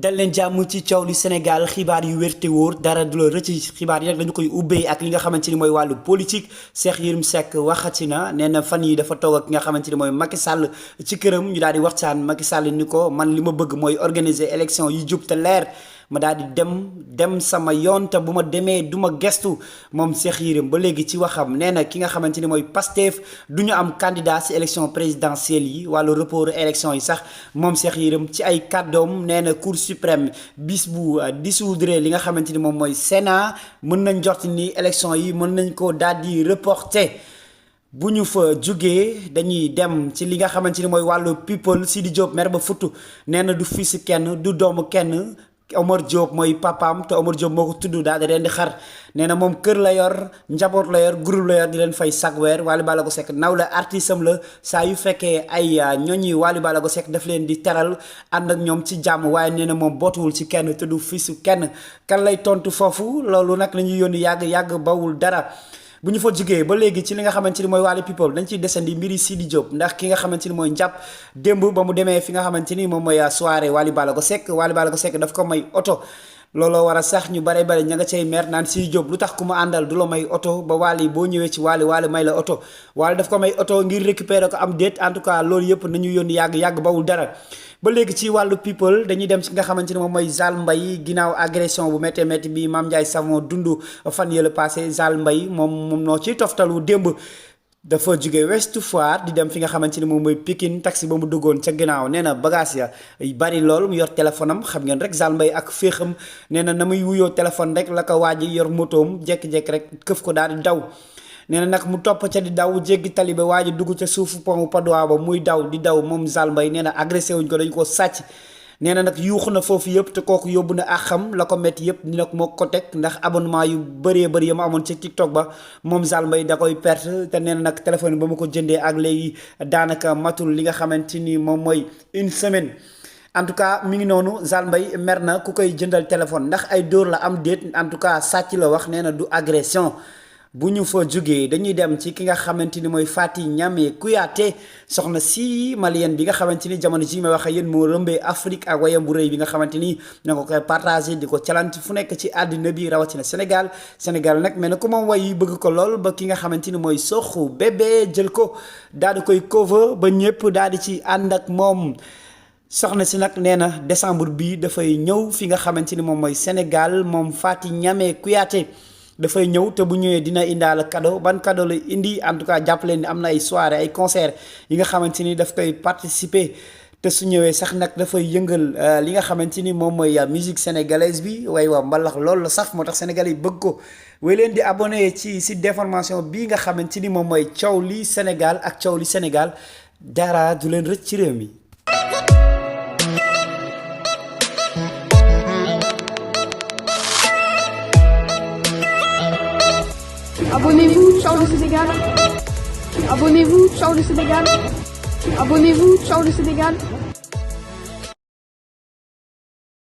dal leen jàmm ci coow li Sénégal xibaar yu wér te wóor dara du la rëcc xibaar yi nag dañu koy ubbee ak li nga xamante ni mooy wàllu politique Cheikh Yérim Seck waxati na nee na fan yi dafa toog ak ki nga xamante ni mooy Macky Sall ci këram ñu daal di waxtaan Macky Sall ni ko man li ma bëgg mooy organiser élection yu jub te leer ma daal di dem sama yoon te bu ma demee du ma gestu moom Cheikh Yérim ba léegi ci waxam nee na ki nga xamante ni mooy Pastef du ñu am candidat si élection présidentielle yi wàllu report élection yi sax moom Cheikh Yérim ci ay kàddoom nee na Cour suprême bis bu dissoudre li nga xamante ni moom mooy Sénat mën nañ jot ni élection yi mën nañ ko daal di reporter. bu ñu fa jugee dañuy dem ci li nga xamante ni mooy wàllu people Sidi Diop mer ba futu nee na du fils kenn du doomu kenn Omar Diop mooy papaam te Omar Diop moo ko tudd daal di leen di xar nee na moom kër la yor njaboot la yor groupe la yor di leen fay chaque weer Wally Ballago Seck naw la artiste am la saa yu fekkee ay ñoñi Wally Ballago Seck daf leen di teral ànd ak ñoom ci jàmm waaye nee na moom bootuwul ci kenn te du fisu kenn kan lay tontu foofu loolu nag la ñuy yónni yàgg bawul dara. bu ñu fa jugee ba léegi ci li nga xamante ni mooy wàllu people dañ ciy desandi mbiri Sidi Diop ndax ki nga xamante ni mooy njàpp démb ba mu demee fi nga xamante ni moom mooy soirée Wally Ballago Seck daf ko may oto looloo war a sax ñu bare ña nga cay mer naan Sidi Diop lu tax ku ma àndal du la may oto ba Wally boo ñëwee ci Wally may la oto Wally daf ko may oto ngir récupérer ko am déet en tout cas loolu yëpp nañu yónni yàgg bawul dara. ba léegi ci wàllu people dañuy dem ci nga xamante ni moom mooy Zal Mbaye ginnaaw agression bu métti bi Mame Ndiaye Savon dund fan yële passé Zal Mbaye moom noo ciy toftalu démb dafa jóge Ouest Foire di dem fi nga xamante ni moom mooy Pikine taxi ba mu duggoon ca ginnaaw nee na bagage ya bari lool mu yor téléphone am xam ngeen rek Zal Mbaye ak féexam nee na muy wuyoo téléphone rek la ko waaji yor motoom jékki-jékki rek këf ko daal di daw. nee na nag mu topp ca di daw jéggi talibe waa ji dugg ca suufu pont Padois ba muy daw di daw moom Zal Mbaye nee na agressé wuñ ko dañ ko sàcc nee na nag yuuxu na foofu yëpp te kooku yóbbu na àqam la ko métti yëpp ni nag moo ko teg ndax abonnement yu bëree ya ma amoon ci TikTok ba moom Zal Mbaye da koy perte te nee na nag téléphone ba ma ko jëndee ak léegi daanaka matul li nga xamante ni moom mooy une semaine. en tout cas mi ngi noonu Zal Mbaye mer na ku koy jëndal téléphone ndax ay dóor la am déet en tout cas sàcc la wax nee na du agression. bu ñu fa jógee dañuy dem ci ki nga xamante ni mooy Faty Niamé Kouyaté soxna si malienne bi nga xamante ni jamono ji may wax ak yéen moo rëmbee Afrique ak wayam bu rëy bi nga xamante ni na ko koy partagé di ko challenge fu nekk ci àddina bi rawatina Sénégal nag mel na ku moom way yi bëgg ko lool ba ki nga xamante ni mooy Soxu Bébé jël ko daal di koy cover ba ñëpp daal di ci ànd ak moom. soxna si nag nee na décembre bi dafay ñëw fi nga xamante ni moom mooy Sénégal moom Faty Niamé Kouyaté dafay ñëw te bu ñëwee dina indaal cadeau ban cadeau la indi en tout cas jàppale ni am na ay soirée ay concert yi nga xamante ni daf koy participer te su ñëwee sax nag dafay yëngal li nga xamante ni moom mooy musique sénégalaise bi way waa mbalax loolu la sax moo tax sénégalais yi bëgg ko way leen di abonné ci site d'information bii nga xamante ni moom mooy coow li Sénégal ak coow li Sénégal dara du leen rëcc ci réew mi. Abonnez-vous, ciao le Sénégal. Abonnez-vous, ciao le Sénégal. Abonnez-vous, ciao le Sénégal.